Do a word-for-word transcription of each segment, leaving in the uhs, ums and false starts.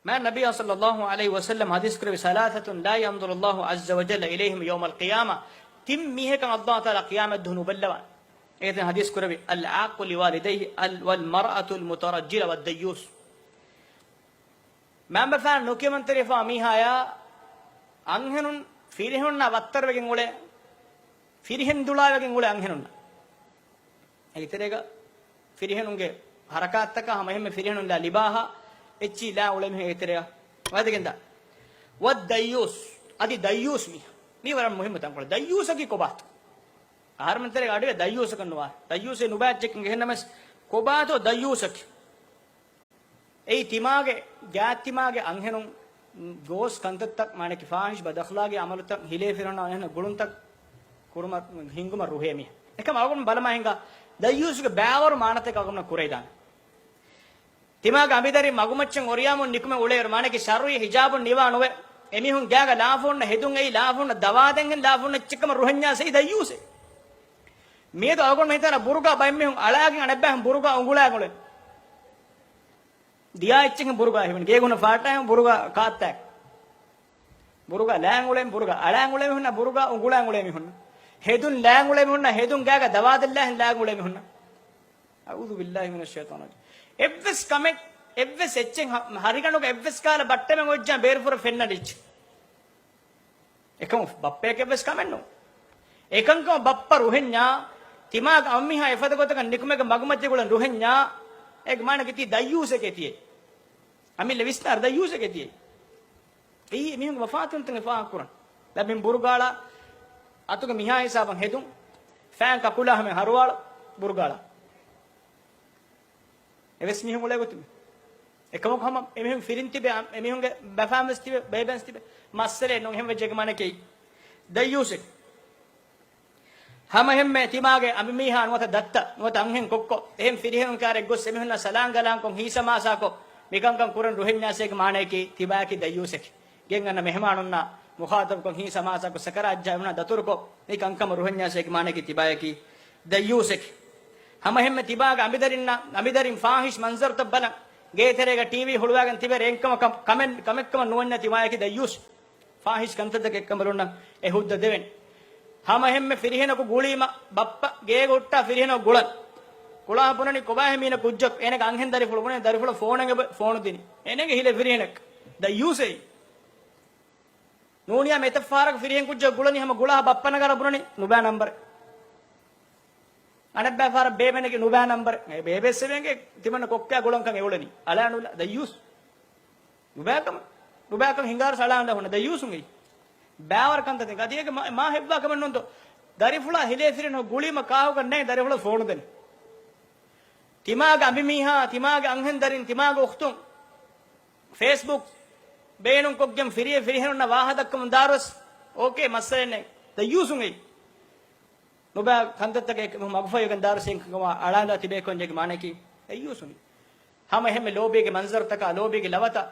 މާތް ނަބިއްޔާ ޞައްލައްލާހު ޢަލައިހި ވަސައްލަމް ޙަދީޘް ކުރެއްވި، ثلاثة لا ينظر الله عز وجل إليهم يوم القيامة، ތިން މީހަކަށް ﷲ ތަޢާލާ ޤިޔާމަތް ދުވަހު ނުބައްލަވާނެ. އޭތެން ޙަދީޘް ކުރެއްވި، العاق لوالديه، والمرأة المترجلة، والديوث. މައިންބަފައިން ނުކިޔަމަންތެރިވާ މީހާޔާ އަންހެނުން ފިރިހެނުންނާ ވައްތަރުވެގެން އުޅޭ، ފިރިހެން ދުޅާވެގެން އުޅޭ އަންހެނުންނާ. އޭގެ ތެރޭގަ ފިރިހެނުންގެ ޙަރަކާތްތަކާ ހަމަ އެހެންމެ ފިރިހެނުން ލާ ލިބާހާ އެއްޗިހި ލާ އުޅޭ މީހުން އޭގެ ތެރެއަށް ވަދެގެންދާ. والديوث، އަދި ދައްޔޫސް މީހާ. މީ ވަރަށް މުހިއްމު ތަންކޮޅެއް. ދައްޔޫސަކީ ކޮބާތޯ؟ އަހަރުމެން ތެރޭގަ އަޑުއިވޭ ދައްޔޫސަކަށް ނުވާ. ދައްޔޫސެއް ނުބައި އެއްޗެއްކަން އެހެންނަމަވެސް، ކޮބާތޯ ދައްޔޫސަކީ؟ އެއީ ތިމާގެ، ގާތްތިމާގެ އަންހެނުން ގޯސް ކަންތައްތައް، މާނައަކީ ފާޙިޝް ބަދްއަޚްލާގީ ޢަމަލުތައް، ހިލޭ ފިރިހެނުންނާ އެހެން ގުޅުންތައް ކުރުމަށް ހިންގުމަށް ރުހޭ މީހާ. އެކަމަށް އަޅުގަނޑު ބަލަމާ ހިނގާ، ދައްޔޫސުގެ ބައިވަރު މާނަތަކެއް އަޅުގަނޑު ކުރެވިދާނެ. ތިމާގެ އަނބިދަރި މަގުމައްޗަށް އޮރިޔާމުން ނިކުމެ އުޅޭއިރު، މާނައަކީ ޝަރުޢީ ހިޖާބުން ނިވާ ނުވެ، އެމީހުން ގާގަ ލާފުންނަ ހެދުން އެއީ ލާފުންނަ ދަވާދޭން ހެން ލާފުންނަ އެއްޗެއްކަމަށް ރުހެންޏާ އެއީ ދައްޔޫސެއް. މިއަދު އަޅުގަނޑު ހިތާނަ ބުރުގާ ބައެއް މީހުން އަޅާގެން އަނެއްބައި ހުން ބުރުގާ އުނގުޅާގެން އުޅެން. ދިޔާ އެއްޗެއް ބުރުގާ ހިމެން. ގޭގުނަ ފާޓާ ހިމެން ބުރުގާ ކާއްތާ. ބުރުގާ ލާން އުޅެން ބުރުގާ އަޅާން އުޅެން ހުންނަ ބުރުގާ އުނގުޅާން އުޅެން ހުންނަ. ހެދުން ލާން އުޅެން ހުންނަ ހެދުން ގާގަ ދަވާދެއްލާ ހިން ލާން އުޅެން ހުންނަ. أعوذ بالله من الشيطان الرجيم. އެއްވެސް ކަމެއް، އެއްވެސް އެއްޗެއް ހަ-، ހަރިގަނޑުގަ އެއްވެސް ކަހަލަ ބައްޓަމެއް އޮތްޖާ ބޭރުފުރަ ފެންނަން އެއްޗެއް. އެކަމު ބައްޕަޔަކަށް އެއްވެސް ކަމެއް ނޫން. އެކަންކަމަށް ބައްޕަ ރުހެންޏާ، ތިމާގެ އަނބިމީހާ އެފަދަ ގޮތަކަށް ނިކުމެގެ މަގުމަތީގަ އުޅެން ރުހެންޏާ، އޭގެ މާނައަކީ ތީ ދައްޔޫސެކޭ ތިޔަ. އަމިއްލަ ވިސްނާރ ދައްޔޫސެކޭ ތިޔަ. އެއީ މީހުންގެ މަފާތުންތައް ފާހަގަކުރަން. ދެން މި ބުރުގާ އަޅާ އަތުގެ މިހާ ހިސާބަށް ހެދުން، ފައިން ކަކުލާ ހަމަ ހަރުވާޅު ބުރުގާ އަޅާ. އެވެސް މީހުން އުޅޭ ގޮތުން. އެކަމަކު ހަމަ އެމީހުން ފިރިން ތިބެ، އެމީހުންގެ ބަފާން ވެސް ތިބެ، ބޭބެން ވެސް ތިބެ. މައްސަލައެއް ނޫން. އެހެން ވެއްޖެ އޭގެ މާނައަކީ ދައްޔޫސެއް. ހަމަ އެހެންމެ ތިމާގެ އަނބިމީހާ ނުވަތަ ދައްތަ، ނުވަތަ އަންހެން ކޮއްކޮ، އެހެން ފިރިހެނުން ކާރަށް ގޮސް އެމީހުންނާ ސަލާން ގަލާންކޮށް ހީސަމާސާކޮށް، މިކަންކަން ކުރަން ރުހެންޏާސޭގެ މާނައަކީ ތިބާއަކީ ދައްޔޫސެކޭ. ގެން އަންނަ މެހެމާނުންނާ މުޚާތަބުކޮށް ހީސަމާސާކޮށް ސަކަރާތްޖާ އެމީހުންނާ ދަތުރުކޮށް، މި ކަންކަމަށް ރުހެންޏާސޭގެ މާނައަކީ ތިބާއަކީ ދައްޔޫސެކޭ. ހަމަ އެހެންމެ ތިބާގެ އަނބިދަރިންނާ، އަނބިދަރިން ފާހިޝް މަންޒަރުތައް ބަލަން، ގޭތެރޭގަ ޓީވީ ހުޅުވާގެން ތިބެ ރޭންކަމަކަށް ކަމެއް، ކަމެއްކަމަށް ނުވަންޏާ ތިބާއަކީ ދައްޔޫސް. ފާހިޝް ކަންތައްތަކެއް އެކަނބަލުންނަށް އެ ހުއްދަ ދެވެން. ހަމަ އެހެންމެ ފިރިހެނަކު ގުޅީމަ ބައްޕަ ގޭގަ ހުއްޓާ ފިރިހެނަކު ގުޅަން. ގުޅާ ބުނަނީ ކޮބާހޭ މީނަ ކުއްޖަކު. އޭނަގެ އަންހެން ދަރިފުޅު ބުނެ ދަރިފުޅަށް ފޯނެއް އެބަ ފޯނު ދިނީ. އޭނަގެ ހިލޭ ފިރިހެނަކު. ދައްޔޫސޭ. ނޫނިޔާ މެތައް ފަހަރަކު ފިރިހެން ކުއްޖަކު ގުޅަނީ ހަމަ ގުޅާ ބައްޕަ ނަގާލާ ބުނަނީ ނުބައި ނަންބަރެއް. އަނެއްބައި ފަހަރަށް ބޭބެނެގެ ނުބައި ނަންބަރެއް. އެ ބޭބެއްސެވެންގެ ތިމަންނަ ކޮއްކާ ގުޅަންކަން އެ އުޅެނީ. އަޅާނުލާ ދައްޔޫސް. ނުބައިކަމަށް، ނުބައިކަން ހިނގާރު ސަޅާން ހުންނަ ދައްޔޫސުން އެއީ. ބައިވަރު ކަންތައް ތި ގަދިޔަކަށް މާ، މާ ހެއްވާ ކަމެއް ނޫންތޯ. ދަރިފުޅާ ހިލޭ ފިރިހެން ގުޅީމަ ކާހުގަ ނޭ ދަރިފުޅަށް ފޯނު ދެން. ތިމާގެ އަނބިމީހާ، ތިމާގެ އަންހެން ދަރިން، ތިމާގެ އުޚްތުން ފޭސްބުކް ބޭނުންކޮށްގެން ފިރިހެ، ފިރިހެނުންނަށް ވާހަ ދައްކަމުން ދާރުވެސް އޯކޭ، މައްސަލައެއް ނެތް. ދައްޔޫސުން އެއީ. ނުބައި ކަންތައްތަކެއް މަގުފަހިވެގެން ދާރުވެސް އެކަމާ އަޅާންދާ ތިބޭ ކޮންޖެކޭ މާނައަކީ ދައްޔޫސުން. ހަމަ އެހެންމެ ލޯބީގެ މަންޒަރުތަކާ، ލޯބީގެ ލަވަތައް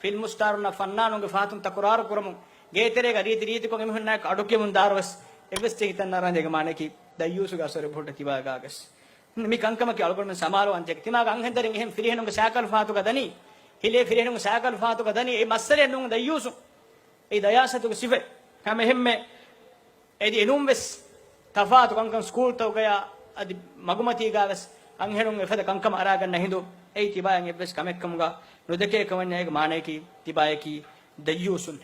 ފިލްމު ސްޓާރުންނާ ފަންނާނުންގެ ފަހަތުން ތަކުރާރު ކުރަމުން، ގޭތެރޭގަ ރީތި ރީތިކޮށް އެމީހުންނާއެކު އަޑުކިޔަމުން ދާރުވެސް އެއްވެސް ހިތަށް ނާރާނެ އޭގެ މާނައަކީ ދައްޔޫސުގެ އަސަރު އެބަހުއްޓޭ ތިބާގާވެސް. މި ކަންކަމަކީ އަޅުގަނޑުމެން ސަމާލުވާން ޖެހޭ. ތިމާގެ އަންހެންދަރިން އެހެން ފިރިހެނުންގެ ސައިކަލް ފަހަތުގަ ދަނީ، ހިލޭ ފިރިހެނުންގެ ސައިކަލް ފަހަތުގަ ދަނީ، އެއީ މައްސަލައެއް ނޫން ދައްޔޫސުން. އެއީ ދަޔާސަތުގެ ސިފައެއް. ހަމަ އެހެންމެ އެދި އެނޫންވެސް ތަފާތު ކަންކަން ސްކޫލްތަކުގަޔާ އަދި މަގުމަތީގާވެސް އަންހެނުން އެފަދަ ކަންކަމަށް އަރާގަންނަ ހިނދު އެއީ ތިބާއަށް އެއްވެސް ކަމެއްކަމުގަ ނުދެކޭ ކަމަށް އޭގެ މާނައަކީ ތިބާއަކީ ދައްޔޫސުން.